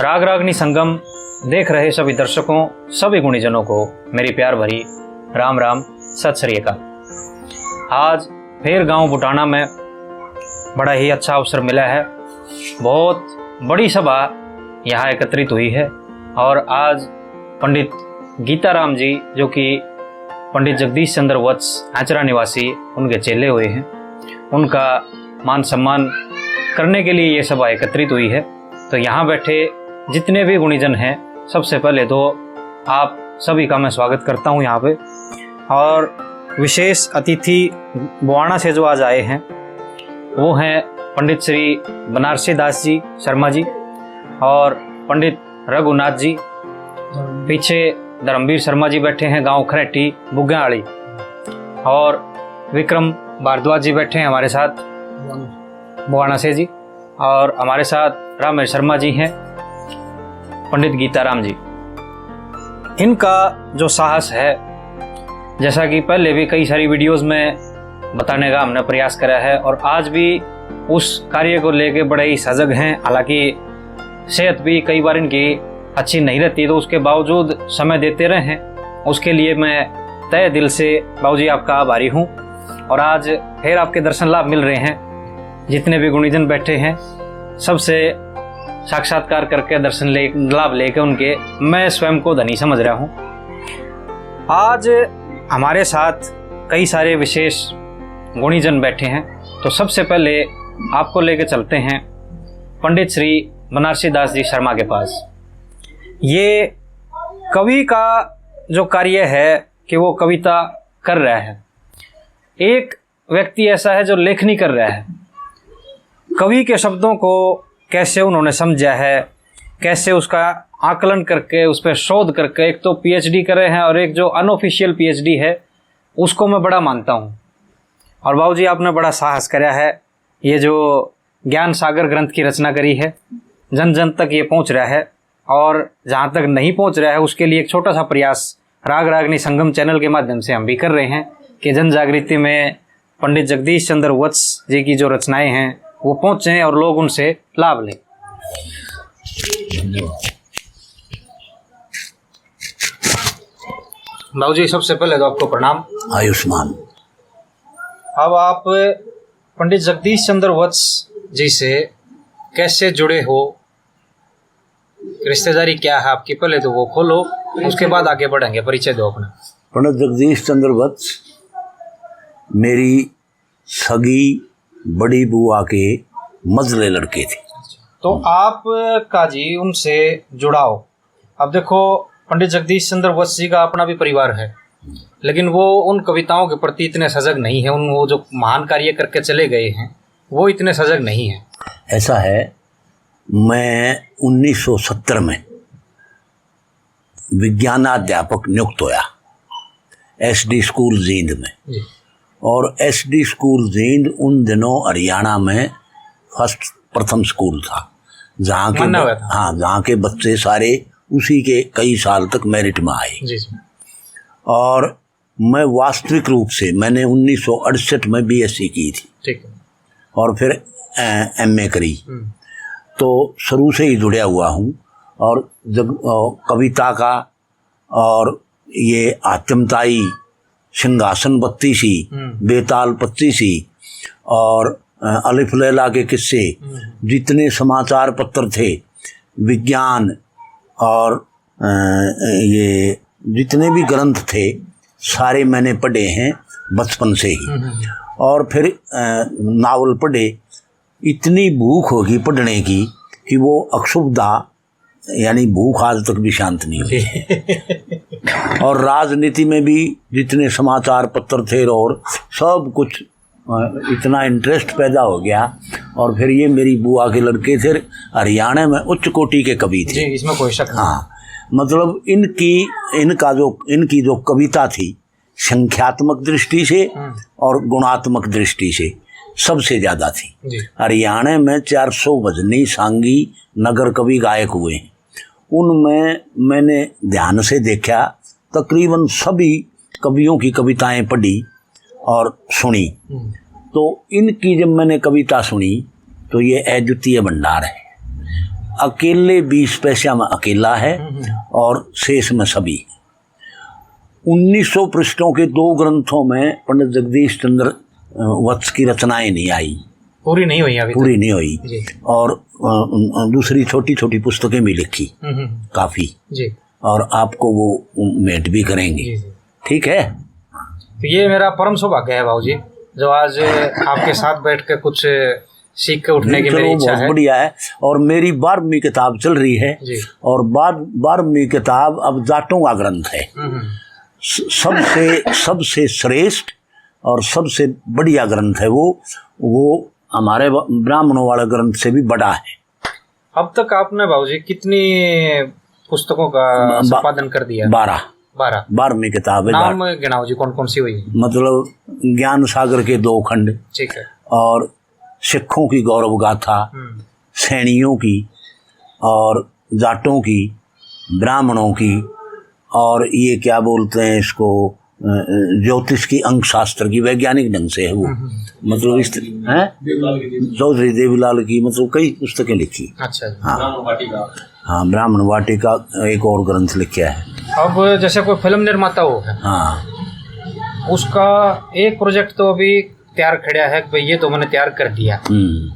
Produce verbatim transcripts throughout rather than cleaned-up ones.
राग रागनी संगम देख रहे सभी दर्शकों, सभी गुणीजनों को मेरी प्यार भरी राम राम, सत श्री अकाल। आज फिर गांव बुटाना में बड़ा ही अच्छा अवसर मिला है। बहुत बड़ी सभा यहाँ एकत्रित हुई है और आज पंडित गीताराम जी, जो कि पंडित जगदीश चंद्र वत्स आचरा निवासी उनके चेले हुए हैं, उनका मान सम्मान करने के लिए ये सभा एकत्रित हुई है। तो यहाँ बैठे जितने भी गुणीजन हैं, सबसे पहले तो आप सभी का मैं स्वागत करता हूँ यहाँ पे। और विशेष अतिथि बुआना से जो आज आए हैं, वो हैं पंडित श्री बनारसी दास जी शर्मा जी और पंडित रघुनाथ जी। पीछे धर्मवीर शर्मा जी बैठे हैं, गांव खरेटी बुग्यावाली, और विक्रम भारद्वाज जी बैठे हैं हमारे साथ बुआना से जी, और हमारे साथ रामेश शर्मा जी हैं, पंडित गीताराम जी। इनका जो साहस है, जैसा कि पहले भी कई सारी वीडियोज़ में बताने का हमने प्रयास करा है और आज भी उस कार्य को लेके बड़े ही सजग हैं। हालांकि सेहत भी कई बार इनकी अच्छी नहीं रहती, तो उसके बावजूद समय देते रहे हैं। उसके लिए मैं तहे दिल से, बाबूजी, आपका आभारी हूँ। और आज फिर आपके दर्शन लाभ मिल रहे हैं। जितने भी गुणीजन बैठे हैं, सबसे साक्षात्कार करके, दर्शन ले, लाभ लेके उनके मैं स्वयं को धनी समझ रहा हूँ। आज हमारे साथ कई सारे विशेष गुणीजन बैठे हैं, तो सबसे पहले आपको लेके चलते हैं पंडित श्री बनारसी दास जी शर्मा के पास। ये कवि का जो कार्य है कि वो कविता कर रहा है, एक व्यक्ति ऐसा है जो लेखनी कर रहा है। कवि के शब्दों को कैसे उन्होंने समझा है, कैसे उसका आकलन करके, उस पर शोध करके, एक तो पीएचडी करे हैं और एक जो अनऑफिशियल पीएचडी है, उसको मैं बड़ा मानता हूँ। और बाबूजी, आपने बड़ा साहस करा है, ये जो ज्ञान सागर ग्रंथ की रचना करी है, जन जन तक ये पहुँच रहा है। और जहाँ तक नहीं पहुँच रहा है, उसके लिए एक छोटा सा प्रयास राग रागनी संगम चैनल के माध्यम से हम भी कर रहे हैं कि जन जागृति में पंडित जगदीश चंद्र वत्स जी की जो रचनाएं हैं, वो पहुँचें और लोग उनसे लाभ लें। बाबूजी, सबसे पहले तो आपको प्रणाम। आयुष्मान। अब आप पंडित जगदीश चंद्र वत्स जी से कैसे जुड़े हो, रिश्तेदारी क्या है आपकी, पहले तो वो खोलो, उसके बाद आगे बढ़ेंगे। परिचय दो अपना। पंडित जगदीश चंद्र वत्स मेरी सगी बड़ी बुआ के मझले लड़के थे। तो आपका जी उनसे जुड़ाव, अब देखो, पंडित जगदीश चंद्र वत्स जी का अपना भी परिवार है, लेकिन वो उन कविताओं के प्रति इतने सजग नहीं है। उन, वो जो महान कार्य करके चले गए हैं, वो इतने सजग नहीं है। ऐसा है, मैं उन्नीस सौ सत्तर में विज्ञानाध्यापक नियुक्त होया एसडी स्कूल जींद में। जी। और एसडी स्कूल जींद उन दिनों हरियाणा में फर्स्ट, प्रथम स्कूल था, जहाँ के माना ब-, हुआ था। हाँ, जहाँ के बच्चे सारे उसी के कई साल तक मेरिट में आए। जी, जी। और मैं वास्तविक रूप से, मैंने उन्नीस सौ अड़सठ में बीएससी की थी। ठीक है। और फिर, अ, एमए करी। हम्म। तो शुरू से ही जुड़ा हुआ हूँ। और जब, अ, कविता का और ये हातिम ताई, सिंहासन बत्तीसी, हम्म। बेताल पच्चीसी और, अ, अलिफ लैला के किस्से, हम्म। जितने समाचार पत्र थे, विज्ञान और, अ, ये जितने भी ग्रंथ थे, सारे मैंने पढ़े हैं बचपन से ही। हम्म, हम्म, हम्म। और फिर, अ, नावल पढ़े। इतनी भूख होगी पढ़ने की कि वो अक्षुब्धा, यानी भूख आज तक भी शांत नहीं हुई। जी। और राजनीति में भी जितने समाचार पत्र थे और सब कुछ, अ, इतना इंटरेस्ट पैदा हो गया। और फिर ये मेरी बुआ के लड़के थे, हरियाणा में उच्च कोटि के कवि थे। जी, इसमें कोई शक नहीं। हाँ, मतलब इनकी, इनका जो, इनकी जो कविता थी, संख्यात्मक दृष्टि से हम्म। और गुणात्मक दृष्टि से सबसे ज्यादा थी। जी। हरियाणा में चार सौ भजनी, सांगी, नगर कवि, गायक हुए हैं। उनमें मैंने ध्यान से देखा, तकरीबन सभी कवियों की कविताएं पढ़ी और सुनी। हम्म। तो इनकी जब मैंने कविता सुनी, तो ये अद्वितीय भंडार है। अकेले बीस पैसा में अकेला है हम्म, हम्म। और शेष में सभी। उन्नीस सौ पृष्ठों के दो ग्रंथों में पंडित जगदीश चंद्र, अ, वत्स की रचनाएं नहीं आई, पूरी नहीं हुई अभी तक। पूरी नहीं हुई। जी। और, अ, अ, दूसरी छोटी-छोटी पुस्तकें भी लिखी, हम्म, हम्म। काफ़ी। जी। और आपको वो भेंट भी करेंगे। जी, जी। ठीक है? तो ये मेरा परम सौभाग्य है बाबू जी, जो आज आपके साथ बैठ के कुछ सीख के उठने की चलो, मेरी इच्छा बहुत है। बढ़िया है। और मेरी बारहवीं किताब चल रही है। जी। और बार-, बारहवीं किताब अब जाटों का ग्रंथ है। हम्म, हम्म। स-, सबसे, सबसे श्रेष्ठ और सबसे बढ़िया ग्रंथ है वो। वो हमारे ब-, ब्राह्मणों वाले ग्रंथ से भी बड़ा है। अब तक आपने बाबू जी कितनी पुस्तकों का ब-, बा-, संपादन कर दिया? बारह। बारह। बारहवीं किताब है। नाम गिनाओ जी, कौन कौन सी हुई? मतलब, ज्ञान सागर के दो खंड। ठीक है। और सिखों की गौरव गाथा, हम्म। सैनियों की और जाटों की, ब्राह्मणों की, और ये क्या बोलते हैं इसको, अ, अ, ज्योतिष की, अंक शास्त्र की, वैज्ञानिक ढंग से है वो। हम्म, हम्म। मतलब इस त-, हैं? देवलाल की। चौधरी देवीलाल की, मतलब कई पुस्तकें लिखी। अच्छा। हाँ। ब्राह्मण वाटिका। हाँ, ब्राह्मण वाटिका एक और ग्रंथ लिखा है। अब जैसे कोई फिल्म निर्माता हो, हाँ। उसका एक प्रोजेक्ट तो अभी तैयार खड़ा है कि भाई ये तो मैंने तैयार कर दिया, हम्म।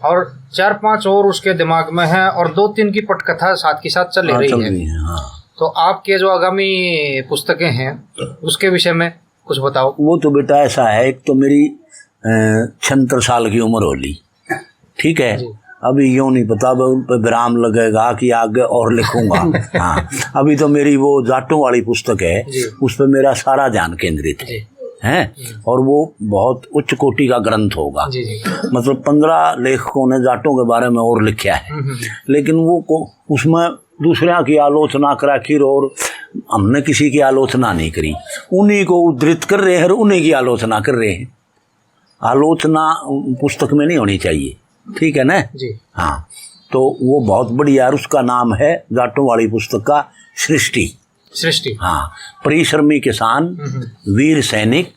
और चार पांच और उसके दिमाग में है और दो तीन की पटकथा साथ के साथ चल हाँ, रही चल है। रही है, हाँ। तो आपके जो आगामी पुस्तकें हैं उसके विषय में कुछ बताओ। वो तो बेटा ऐसा है, एक तो मेरी, अ, छिहत्तर साल की उम्र हो ली, ठीक है। जी। अभी यूं नहीं पता अब उन पे विराम लगेगा कि आगे और लिखूंगा। हाँ, अभी तो मेरी वो जाटों वाली पुस्तक है, जी। उस पे मेरा सारा ध्यान केंद्रित है, जी। हैं? हम्म। और वो बहुत उच्च कोटि का ग्रंथ होगा। जी, जी। मतलब, पन्द्रह लेखकों ने जाटों के बारे में और लिखा है, हम्म, हम्म। लेकिन वो को, उसमें दूसरों की आलोचना करा, फिर और हमने किसी की आलोचना नहीं करी, उन्हीं को उद्धृत कर रहे हैं और उन्हीं की आलोचना कर रहे हैं। आलोचना पुस्तक में नहीं होनी चाहिए, ठीक है ना? जी। हाँ, तो वो बहुत बढ़िया, और उसका नाम है जाटों वाली पुस्तक का सृष्टि। सृष्टि। हाँ, परिश्रमी किसान, हम्म, हम्म। वीर सैनिक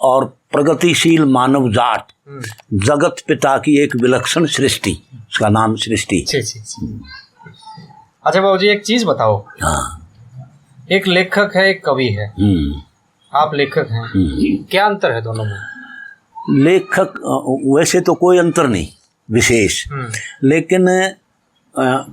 और प्रगतिशील मानव जाट, हम्म। जगत पिता की एक विलक्षण सृष्टि, उसका नाम सृष्टि। जी, जी, जी। अच्छा बाबू जी, एक चीज बताओ। हाँ। एक लेखक है, एक कवि है। हम्म। आप लेखक हैं, हम्म। क्या अंतर है दोनों में? लेखक, अ, वैसे तो कोई अंतर नहीं विशेष, हम्म। लेकिन, अ,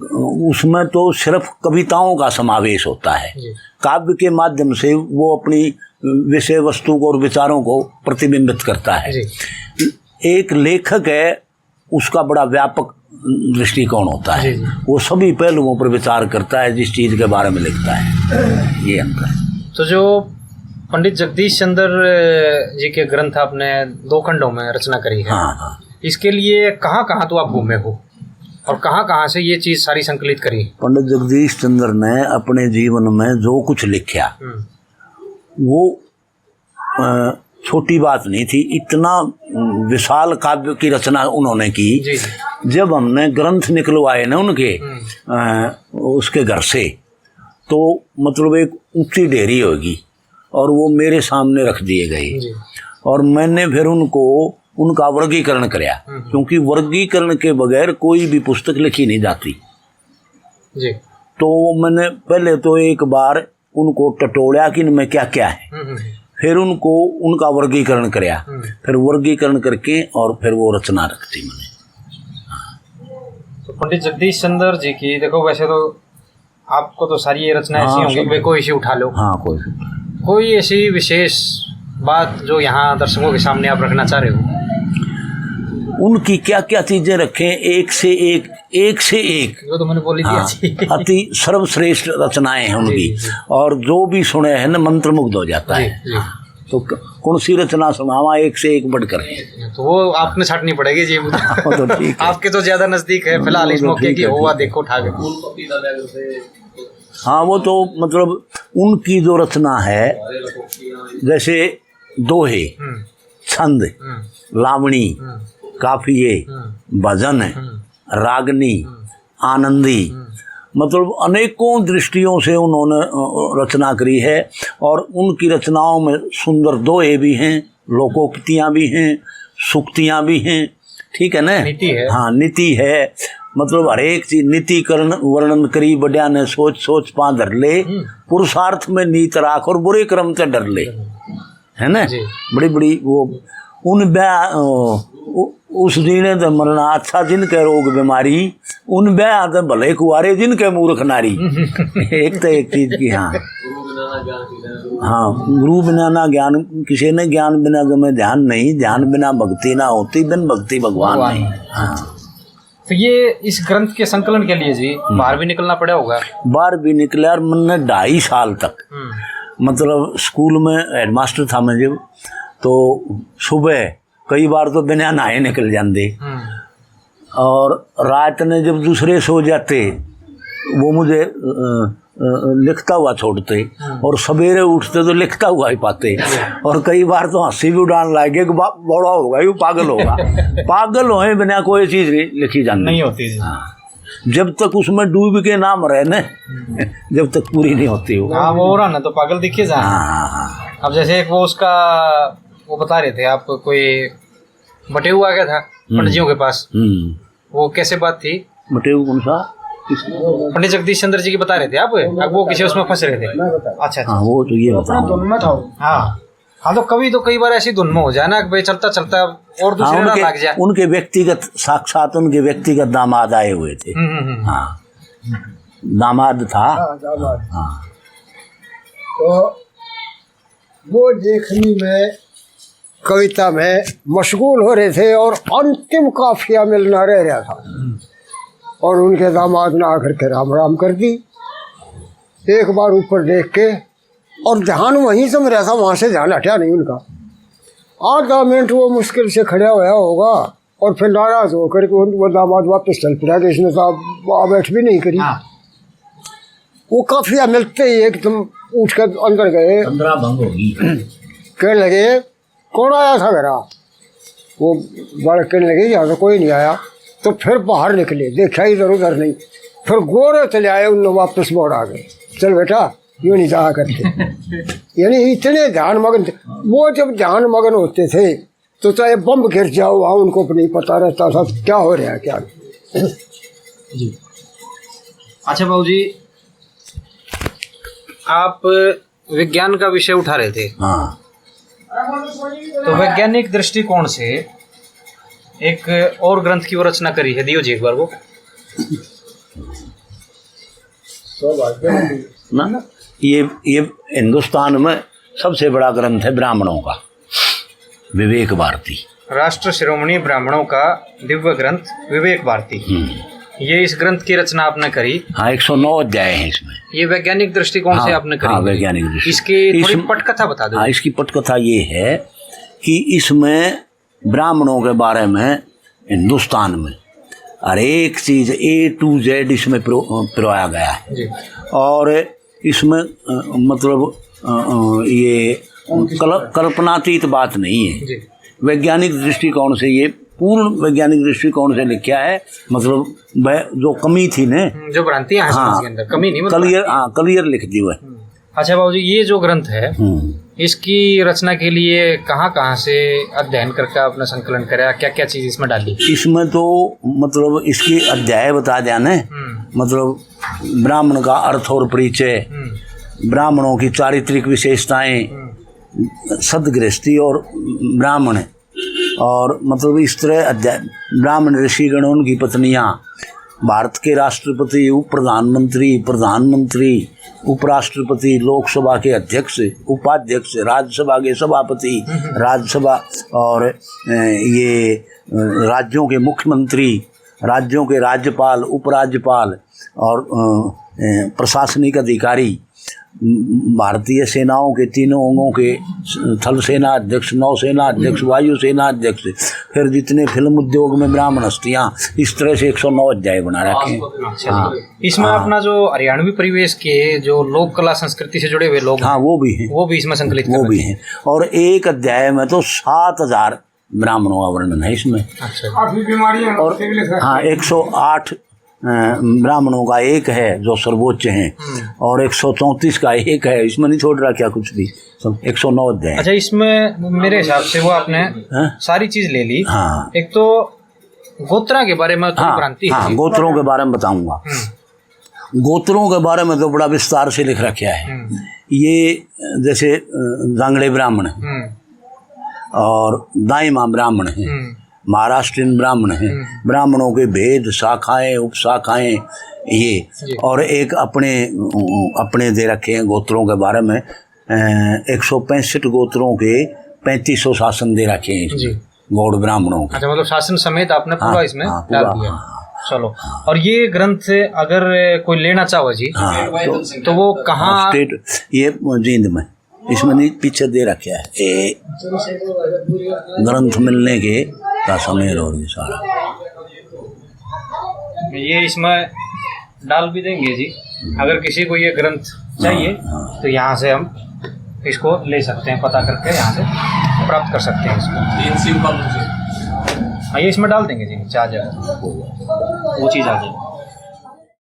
उसमें तो सिर्फ कविताओं का समावेश होता है। जी। काव्य के माध्यम से वो अपनी विषय वस्तु को और विचारों को प्रतिबिंबित करता है। जी। एक लेखक है, उसका बड़ा व्यापक दृष्टिकोण होता है। जी, जी। वो सभी पहलुओं पर विचार करता है, जिस चीज के बारे में लिखता है। ये अंतर है। तो जो पंडित जगदीश चंद्र जी के ग्रंथ आपने दो खंडों में रचना करी है, हाँ, हाँ। इसके लिए कहाँ-कहाँ तो आप घूमे हो और कहाँ-कहाँ से ये चीज सारी संकलित करी? पंडित जगदीश चंद्र ने अपने जीवन में जो कुछ लिखा, हम्म। वो अ, छोटी बात नहीं थी, इतना विशाल काव्य की रचना उन्होंने की। जी, जी। जब हमने ग्रंथ निकलवाए ना उनके, हम्म। अ, उसके घर से, तो मतलब एक ऊंची ढेरी होगी और वो मेरे सामने रख दिए गए। जी। और मैंने फिर उनको, उनका वर्गीकरण करया, हम्म। क्योंकि वर्गीकरण के बगैर कोई भी पुस्तक लिखी नहीं जाती। जी। तो वो मैंने पहले तो एक बार उनको टटोल्या कि इनमें क्या क्या है। हम्म, हम्म। फिर उनको, उनका वर्गीकरण करया, हम्म। फिर वर्गीकरण करके और फिर वो रचना रख दी मैंने। तो पंडित जगदीश चंद्र जी की, देखो, वैसे तो आपको तो सारी ये रचना ऐसी हाँ, होंगी सब। कि कोई सी उठा लो। हाँ, कोई सी। कोई ऐसी विशेष बात जो यहाँ दर्शकों के सामने आप रखना चाह रहे हो? उनकी क्या क्या चीजें रखें, एक से एक, एक से एक। वो तो मैंने बोली थी हाँ, अच्छी। अति सर्वश्रेष्ठ रचनाएं हैं जी, उनकी। जी, जी। और जो भी सुने हैं ना, मंत्रमुग्ध हो जाता जी, है। जी। तो क-, कौन सी रचना सुनावा, एक से एक बढ़कर है। तो वो आपने छाटनी पड़ेगी जी। वो तो ठीक है। आपके तो ज्यादा नजदीक है, फिलहाल वो इस तो मौके ठीक की है, हुआ ठीक है। देखो ठाक है। हाँ, वो तो मतलब उनकी जो रचना है, जैसे दोहे, हम्म। छंद, हम्म। लावणी, हम्म। काफिये, हम्म। भजन, हम्म। रागनी, हम्म। आनंदी, हम्म। मतलब अनेकों दृष्टियों से उन्होंने, अ, रचना करी है। और उनकी रचनाओं में सुंदर दोहे भी हैं, लोकोक्तियां भी हैं, सूक्तियां भी हैं, ठीक है ना? नीति है। हाँ, नीति है। मतलब हर एक चीज नीति करण वर्णन करी, बड्या ने सोच सोच पा धर ले। हम्म। पुरुषार्थ में नीत राख और बुरे कर्म ते डर ले, है ना? जी। बड़ी बड़ी वो उन ब्या-, ओ, उ-, उस जीने ते मरना अच्छा जिनके रोग बीमारी, उन ब्याह ते भले कुआरे जिनके मूर्ख नारी। एक तो एक चीज की, हाँ। हाँ, गुरु बिना ना ज्ञान, किसी ने ज्ञान बिना गमे ध्यान नहीं, ध्यान बिना भक्ति ना होती, बिन भक्ति भगवान भगवान नहीं। नहीं। हाँ। तो ये इस ग्रंथ के संकलन के लिए जी हम्म। बाहर भी निकलना पड़ा होगा? बाहर भी निकला, और मैंने ढाई साल तक, हम्म। मतलब स्कूल में हेडमास्टर था मैं जब, तो सुबह कई बार तो बिना नहाए निकल जाते। हम्म। और रात ने जब दूसरे सो जाते, वो मुझे, अ, अ, लिखता हुआ छोड़ते। हम्म। और सवेरे उठते तो लिखता हुआ ही पाते। हम्म। और कई बार तो हंसी भी उड़ान लग गए कि बा-, बड़ा होगा, ये पागल होगा। पागल होए बिना कोई चीज नहीं लिखी जाती। नहीं होती जी। हाँ। जब तक उसमें डूब के ना मरे ना, हम्म। जब तक पूरी नहीं होती वो। हाँ, वो रहा ना तो पागल दिखे जा। हाँ, हाँ, हाँ। अब जैसे एक वो उसका, वो बता रहे थे आप, कोई बटेऊ आ गया था हम्म। पंडित जियों के पास। हम्म। वो कैसे बात थी? बटेऊ कौन सा? किस-, पंडित जगदीश चंद्र जी की बता रहे थे आप, अब वो किसी उसमें फंस रहे थे। मैं बता। अच्छा, अच्छा। हाँ, वो तो ये वो अपना बताऊँ। धुन में था वो। हाँ। हाँ, तो कभी तो कई बार ऐसी धुन में हो जाए ना कि भाई चलता चलता और दूसरे हाँ, ना उनके, लग जाए। उनके व्यक्तिगत, साक्षात उनके व्यक्तिगत दामाद आए हुए थे। हम्म, हम्म, हम्म। हाँ, दामाद था। हाँ, दामाद। हाँ। तो वो लेखनी में, कविता में मशगूल हो रहे थे और अंतिम काफिया मिलना रह रहा था। और उनके दामाद ने आकर के राम राम कर दी। एक बार ऊपर देख के, और ध्यान वहीं से मेरा था, वहां से ध्यान हटा नहीं उनका। आधा मिनट वो मुश्किल से खड़ा होया होगा और फिर नाराज होकर के वो, वो दामाद वापस चल पड़ा कि इसने तो अब, अब बैठ भी नहीं करी। हाँ। वो काफिया मिलते ही एकदम उठ कर अंदर गए। तंद्रा भंग होगी। कहने लगे, "कौन आया था घरा?" वो बालक कहने लगे, "यहाँ तो कोई नहीं आया।" तो फिर बाहर निकले, देखा इधर उधर नहीं, फिर गोरे चले आए, उन वापस मोड़ आ गए। "चल बेटा, यूं नहीं जाया करते।" यानी इतने ध्यान मगन थे। वो जब ध्यान मगन होते थे तो चाहे बम गिर जाओ, वहाँ उनको भी नहीं पता रहता था क्या हो रहा है, क्या नहीं। जी। अच्छा बाबू जी, आप विज्ञान का विषय उठा रहे थे। हाँ। तो वैज्ञानिक दृष्टिकोण से एक और ग्रंथ की वो रचना करी है, दियो जी एक बार वो। ना, ना, ये, ये हिंदुस्तान में सबसे बड़ा ग्रंथ है ब्राह्मणों का, विवेक भारती। राष्ट्र शिरोमणि ब्राह्मणों का दिव्य ग्रंथ विवेक भारती। हम्म। ये इस ग्रंथ की रचना आपने करी। हाँ, एक सौ नौ अध्याय हैं इसमें। ये वैज्ञानिक दृष्टिकोण से हाँ, आपने करी। हाँ, वैज्ञानिक दृष्टि। इसकी थोड़ी इसमें पटकथा बता दो। हाँ, इसकी पटकथा ये है कि इसमें ब्राह्मणों के बारे में हिंदुस्तान में हर एक चीज A to Z इसमें पिरो-, पिरोया गया है। जी। और इसमें, अ, मतलब, अ, अ, ये कल-, कल्पनातीत बात नहीं है। जी। वैज्ञानिक दृष्टिकोण से, ये पूर्ण वैज्ञानिक दृष्टिकोण से लिखा है, मतलब, वह जो कमी थी ने, हम्म, जो भ्रांतियां हैं हाँ, समाज के अंदर, कमी नहीं, मतलब clear, हाँ, clear लिख दी हुआ है। हम्म। अच्छा बाबू जी, ये जो ग्रंथ है, हम्म। इसकी रचना के लिए कहाँ-कहाँ से अध्ययन करके आपने संकलन करा, क्या-क्या चीज इसमें डाली? इसमें तो, मतलब, इसके अध्याय बता दिया ने, हम्म। मतलब, ब्राह्मण का अर्थ और परिचय, हम्म। ब्राह्मणों की चारित्रिक विशेषताएं, हम्म। सदगृहस्थी और ब्राह्मण, और मतलब इस तरह अध्या-, ब्राह्मण ऋषिगण, उनकी पत्नियाँ, भारत के राष्ट्रपति, उप प्रधानमंत्री, प्रधानमंत्री, उपराष्ट्रपति, लोकसभा के अध्यक्ष, उपाध्यक्ष, राज्यसभा के सभापति, हम्म। राज्यसभा और, अ, ये, अ, राज्यों के मुख्यमंत्री, राज्यों के राज्यपाल, उपराज्यपाल और, अ, अ, प्रशासनिक अधिकारी, भारतीय सेनाओं के तीनों अंगों के, थल सेना अध्यक्ष, नौसेना अध्यक्ष, वायुसेना अध्यक्ष, फिर जितने फिल्म उद्योग में ब्राह्मण हस्तियां, इस तरह से एक सौ नौ अध्याय बना रखे हैं। अच्छा। हाँ। इसमें हाँ। अपना जो हरियाणवी परिवेश के जो लोक कला संस्कृति से जुड़े हुए लोग हाँ, हैं, वो भी हैं। वो भी इसमें संकलित वो कर भी रखे हैं। हैं। और एक अध्याय में तो सात हजार ब्राह्मणों का वर्णन है इसमें। अच्छा। काफी बीमारियां और सिविल से हाँ, एक सौ आठ, अ, ब्राह्मणों का एक है जो सर्वोच्च हैं, हम्म। और एक सौ चौंतीस का एक है, इसमें नहीं छोड़ रहा क्या कुछ भी, सब एक सौ नौ अध्याय। अच्छा, इसमें मेरे हिसाब से वो आपने हैं? सारी चीज ले ली। हाँ। एक तो गोत्रा के बारे में थोड़ी हाँ, भ्रांति है हाँ, जी। गोत्रों के बारे में बताऊंगा। हम्म। गोत्रों के बारे में तो बड़ा विस्तार से लिख रखा है। हम्म। ये जैसे, अ, जांगड़े ब्राह्मण हैं हम्म। और दाईमा ब्राह्मण हैं, हम्म। महाराष्ट्रियन ब्राह्मण हैं, हम्म। ब्राह्मणों के भेद, शाखाएं, उपशाखाएं, ये। जी। और एक अपने, अ, अपने दे रखे हैं गोत्रों के बारे में, अ, एक सौ पैंसठ गोत्रों के पैंतीस सौ शासन दे रखे हैं इसमें, जी। गौड़ ब्राह्मणों के। अच्छा, मतलब शासन समेत आपने पूरा हाँ, इसमें हाँ, पूरा, डाल दिया। हाँ, हाँ। चलो, हाँ। और ये ग्रंथ अगर कोई लेना चाहो जी, हाँ, तो, तो वो कहाँ? हाँ, स्टेट, ये जींद में, इसमें नहीं, पीछे दे रखे है, ये ग्रंथ मिलने के का समय और ये सारा। ये इसमें डाल भी देंगे जी। हम्म। अगर किसी को ये ग्रंथ चाहिए, हाँ, हाँ। तो यहाँ से हम इसको ले सकते हैं, पता करके यहाँ से प्राप्त कर सकते हैं इसको। तीन सिंपल मुझे। हाँ, ये इसमें डाल देंगे जी, चार्जर। वो चीज़ आ जाए।